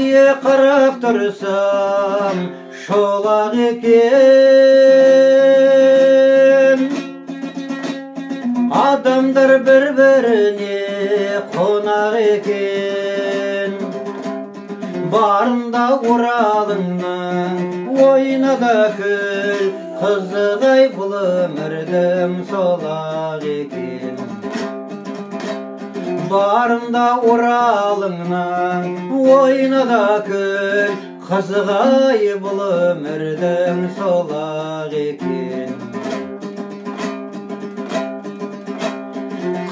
Бойы қарап тұрсам, шолақ екен. Адамдар бір-біріне қонақ екен. Барында Оралыңның ойна да күл, қызығай бұл өмірдің солақ екен. Барында Оралыңның ойна да күл, қызығай бұл өмірдің солақ екен.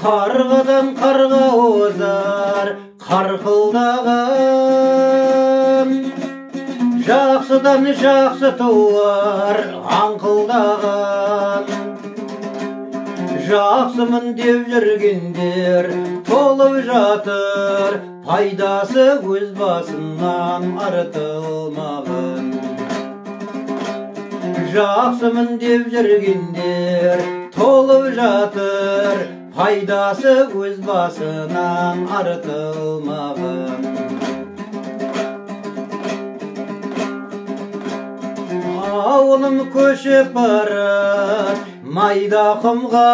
Қарғадан қарға озар қарқылдаған, жақсыдан жақсы туар аңқылдаған. Жақсымын деп жүргендер толып жатыр, пайдасы өз басынан артылмаған. Жақсымын деп жүргендер толып жатыр, пайдасы өз басынан артылмаған. Ауылым көшіп барар майда құмғай,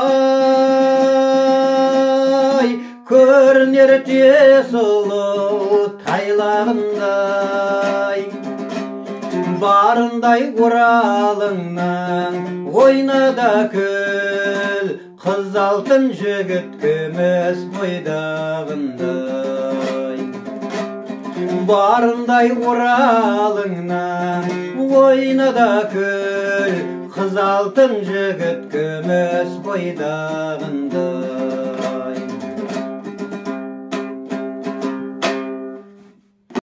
көрінер те сұлу тайлағындай. Барындай Оралыңның ойна да күл, қыз алтын жігіт күміс бойдағындай. Барындай Оралыңның ойна да күл, қыз алтын жігіт күміс бойдағындай.